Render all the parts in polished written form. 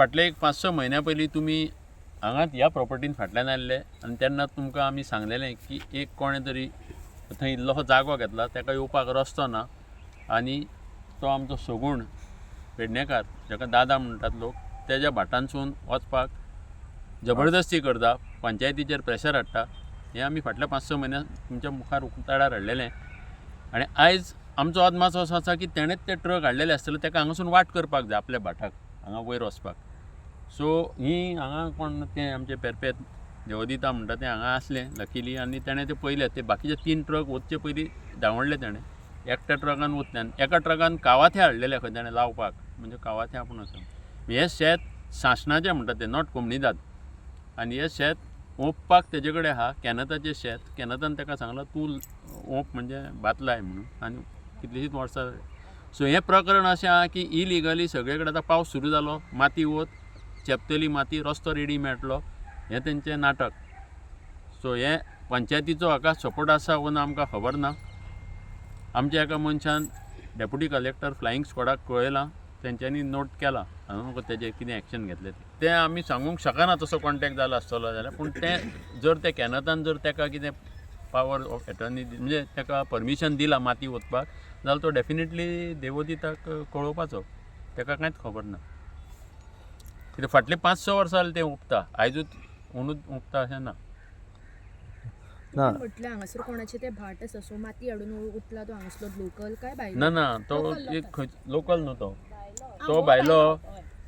फाटले एक 5-6 म्हयन्या पयलीं तुमी हांगाच ह्या प्रॉपर्टीन फाटल्यान आयिल्ले आनी तेन्ना तुमकां आमी सांगलेलें की एक कोणें तरी थंय इल्लोसो जागो घेतला, ताका येवपाक रस्तो ना आनी तो आमचो सगूण पेडणेकार, जाका दादा म्हणटात लोक, तेज्या भाटांसून वचपाक जबरदस्ती करता, पंचायतीचेर प्रेशर हाडटा. हें आमी फाटल्या 5-6 म्हयन्या तुमच्या मुखार उक्ताडार हाडलेलें आनी आयज आमचो अदमास असो आसा की तेणेच ते ट्रक हाडलेले आसतले, ताका हांगासून वाट करपाक जाय आपल्या भाटाक हांगा वयर वचपाक. सो ही हांगा कोण तें आमचें पेरपेत देवदिता म्हणटा तें हांगा आसलें लकीली आनी तेणें तें पयलें, ते बाकीचे 3 ट्रक वचचे पयलीं धांवडले तेणें. एकट्या ट्रकान वतले आनी एका ट्रकान कावाथे हाडलेले खंय तेणें लावपाक, म्हणजे कावाथे आपूण आसा. हें शेत सासणाचें म्हणटा तें, not कोमणीदाद. आनी हें शेत ओंपपाक तेजे कडेन आहा, कॅनताचें शेत. कॅनतान ताका सांगलां तूं ओंप म्हणजे भात लाय म्हणून, आनी कितलींशींच वर्सां. सो हें प्रकरण अशें आहा की इलिगली सगळे कडेन आतां पावस सुरू जालो, माती वत चेपतली माती, रस्तो रेडी मेळटलो, हें तेंचें नाटक. सो हें पंचायतीचो हाका सपोर्ट आसा वो ना आमकां खबर ना. आमच्या एका मनशान डेप्युटी कलेक्टर फ्लायींग स्क्वॉडाक कळयलां, तेंच्यांनी नोट केलां, हांव तेजेर कितें एक्शन घेतलें तें आमी सांगूंक शकना. तसो कॉन्टेक्ट जाला आसतलो जाल्यार, पूण तें जर तें कॅनतान जर ताका कितें पावर ऑफ एटर्नी म्हणजे ताका परमिशन दिलां माती वचपाक जाल्यार तो डेफिनेटली देवोदिताक कळोवपाचो, ताका कांयच खबर ना. कित्याक फाटलीं 5-6 वर्सां जालीं तें ओंपता, आयजूच अंदूच ओंपता अशें ना. ना. म्हटलें हांगासर कोणाचें तें भाट आसा, सो माती हाडून उतला तो हांगासलो लोकल काय भायलो? ना ना, तो एक खंय लोकल न्हू तो, तो भायलो.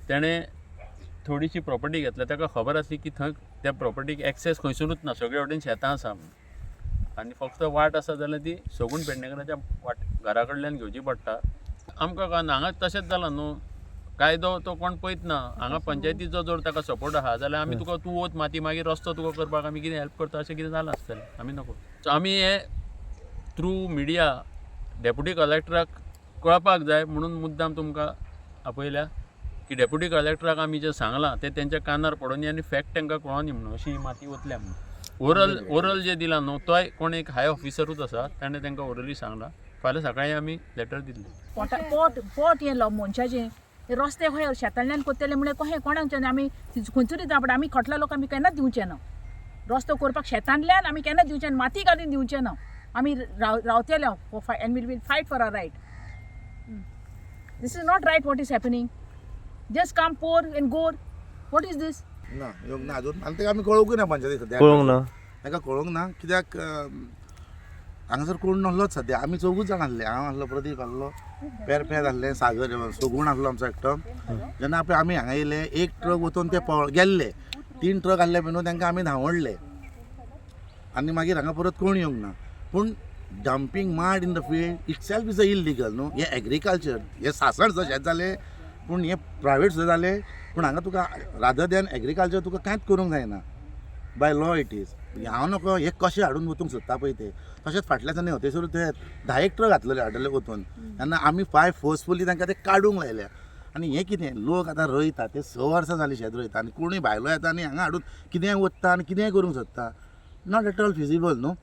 तेणें थोडीशी प्रॉपर्टी घेतल्या, ताका खबर आसली की थंय त्या प्रॉपर्टीक एक्सेस खंयसरूच ना, सगळे वटेन शेतां आसा म्हणून, आनी फक्त वाट आसा जाल्यार ती सगूण पेडणेकराच्या वाट घरा कडल्यान घेवची पडटा. आमकां कळना, हांगा तशेंच जालां न्हू, कायदो तो कोण पळयत ना. हांगा पंचायतीचो जर ताका सपोर्ट आहा जाल्यार आमी तुका तूं वत माती मागीर रस्तो तुका करपाक आमी कितें हेल्प करता अशें कितें जालां आसतलें, आमी नको. सो आमी हे थ्रू मिडिया डेप्युटी कलेक्टराक कळपाक जाय म्हणून मुद्दाम तुमकां आपयल्या की डेप्युटी कलेक्टराक आमी जें सांगलां तें तेंच्या कानार पडोनी आनी फॅक्ट तांकां कळोनी म्हणून अशी ही माती वतल्या म्हणून. ओरल ओरल जें दिलां न्हू, तोय कोण एक हाय ऑफिसरूच आसा, ताणें तांकां ओरली सांगलां. फाल्यां सकाळीं आमी लेटर दितले. पोटा पोट पोट हें मनशाचें हे रस्ते खंय शेतांतल्यान कोत्तले म्हणल्यार कशें कोणाक आमी खंयसरूय जावं, पण आमी खोटला लोक आमी केन्नाच दिवचे ना रस्तो करपाक. शेतांतल्यान आमी केन्नाच दिवचे ना, माती घालून दिवचे ना. आमी रावतले and will fight for our right. This is not right what is happening. Just come pour and go. What is this? ना, येवंक ना अजून आनी ताका आमी कळोवंकूय ना पंचायती सद्या. कळोवंक ना. ताका कळोवंक ना कित्याक हांगासर कोण नासलोच सद्या, आमी चौगूच जाण आसले. हांव आसलो, प्रदीप आसलो, पेरपेर आसले, सागर सगूण आसलो आमचो एकटो. जेन्ना पळय आमी हांगा येयले, एक ट्रक वचून ते पळ गेल्ले, 3 ट्रक आसले पळय न्हू, तांकां आमी धांवडले आनी मागीर हांगा परत कोण येवंक ना. पूण dumping mud in the field itself is a illegal न्हू. हें एग्रीकल्चर, हें सासण सुद्दां शेत जालें, पूण हें प्रायवेट सुद्दां जालें, पूण हांगा तुका रादर दॅन एग्रीकल्चर तुका कांयच करूंक जायना बाय लॉ it is. हांव नको हे कशें हाडून वचूंक सोदता पळय ते. तशेंच फाटल्या दिसांनी हतेसर ते 10 ट्रक घातलेले हाडलेले वचून, तेन्ना आमी फाय फोर्सफुली तांकां ते काडूंक लायल्या. आनी हें कितें लोक आतां रोयता ते 6 वर्सां जालीं शेत रोयता आनी कोणूय भायलो येता आनी हांगा हाडून कितेंय वता आनी कितेंय करूंक सोदता. Not at all feasible न्हू.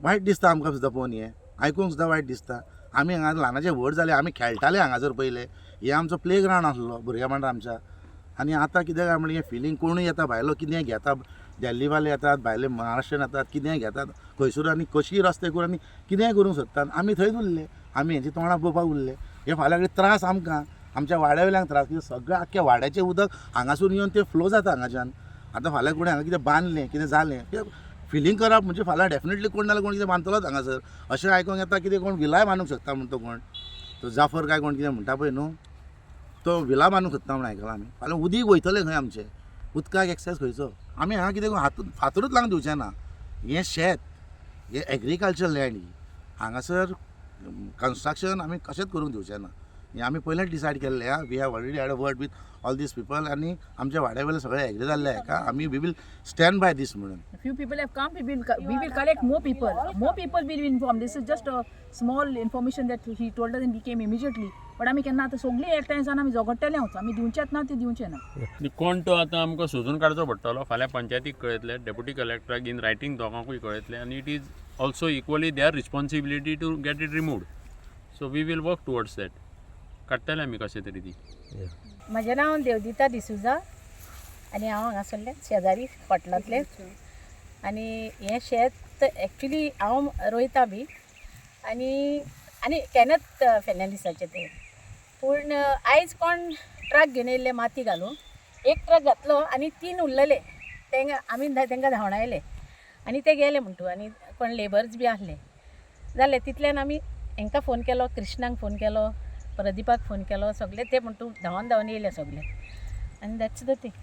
वायट दिसता आमकां सुद्दां पळोवन, हें आयकूंक सुद्दां वायट दिसता. आमी हांगा ल्हानाचे व्हड जाले, आमी खेळटाले हांगासर पयले, हे आमचो प्ले ग्रावंड आसलो भुरगेपणार आमच्या. आनी आतां कितें काय म्हणल्यार हें फिलींग, कोणूय येता भायलो कितेंय घेता, दिल्लीवाले येतात, भायले महाराष्ट्रीयन येतात, कितेंय घेतात खंयसर आनी कशीय रस्ते करून आनी कितेंय करूंक सोदतात. आमी थंयच उरले, आमी हेंची तोंडां पळोवपाक उरले. हे फाल्यां कडेन त्रास आमकां, आमच्या वाड्या वयल्यांक त्रास, कित्याक सगळें आख्ख्या वाड्याचें उदक हांगासून येवन तें फ्लो जाता हांगाच्यान. आतां फाल्यां कोणें हांगा कितें बांदलें, कितें जालें, कित्याक फिलींग करप म्हणजे फाल्यां डेफिनेटली कोण ना जाल्यार कोण कितें बांदतलोच हांगासर. अशें आयकूंक येता कितें कोण विलाय बांदूंक सोदता म्हण, तो कोण तो जाफर काय कोण कितें म्हणटा पळय न्हू, तो विला बांदूंक सोदता म्हण आयकलां आमी. फाल्यां उदीक वयतलें खंय आमचें, उदकाक एक्सेस खंयचो? आमी हांगा कितें हातून फातरूच लावंक दिवचें ना. हें शेत, हें एग्रीकल्चर लँड, ही हांगासर कन्स्ट्रक्शन आमी कशेंच करूंक दिवचें ना. हें आमी पयलेंच डिसायड केल्लें आहा. We have already had a word with all these people आनी आमच्या वाड्या वयले सगळे एग्री जाल्ले हाका, आमी we will stand by this म्हणून. Few people have come, we will collect more people. More people will be informed. This is just a small information that he told us and we came immediately. But आमी केन्ना आतां सगळीं एकठांय जावन आमी झगडटले हांव, आमी दिवचेच ना, ते दिवचे ना. आनी कोण तो आतां आमकां सोदून काडचो पडटलो. फाल्यां पंचायतीक कळयतले, डेप्युटी कलेक्टराक इन रायटींग दोगांकूय कळयतले आनी it is also equally there responsibility to get it removed. So we will work towards that. काडटले आमी कशें तरी ती. म्हजें नांव देवदिता डिसुजा आनी हांव हांगासरलें शेजारी खोटलांतलें. आनी हें शेत एक्चुली हांव रोयता बी आनी आनी केन्नाच फेर्नांडीसाचें तें. पूण आयज कोण ट्रक घेवन येयल्ले माती घालूंक, एक ट्रक घातलो आनी तीन उरलेले तेंकां आमी तेंकां धांवडायले आनी ते गेले म्हणटू. आनी कोण लेबर्स बी आहले जालें तितल्यान आमी हेंकां फोन केलो, कृष्णाक फोन केलो, प्रदीपाक फोन केलो, सगळे ते म्हणटू धांवन धांवन येयले सगळे. आनी that's the thing.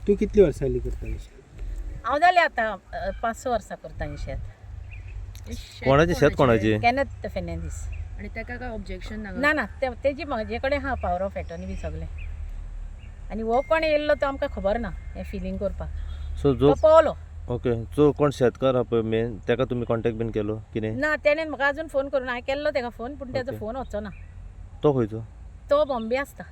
तूं कितली वर्सां जाली करता हें शेत? हांव जालें आतां 5-6 वर्सां करता हें शेत. कोणाचें शेत कोणाचें? केनत फेर्नांदीस. आनी ताका काय ऑब्जेक्शन ना? ना ना, ते तेजी म्हजे कडेन आहा पावर ऑफ एटर्नी बी सगळें. आनी हो कोण येयल्लो तो आमकां खबर ना हें फिलींग करपाक. सो जो तो पावलो. ओके, जो कोण शेतकार आहा पळय मेन तेका तुमी कॉन्टेक्ट बीन केलो कितें? ना, तेणें म्हाका अजून फोन करून, हांवें केल्लो तेका फोन, पूण तेजो फोन वचो ना. तो खंयचो? तो बॉम्बे आसता.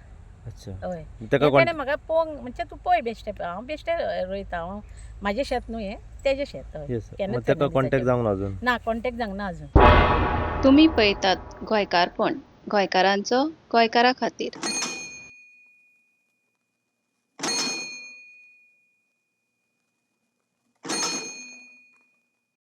अच्छा. हय. तेका तेणें म्हाका पळोवंक म्हणजे तूं पळय बेश्टें, हांव बेश्टें रोयता, हांव म्हाजें शेत न्हू हें, तेजें शेत. हय. येस, केन्नाच तेका कॉन्टेक्ट जावंक ना अजून? ना, कॉन्टेक्ट जावंक ना अजून. तुमी पळयतात गोंयकारपण, गोंयकारांचो गोंयकारा खातीर.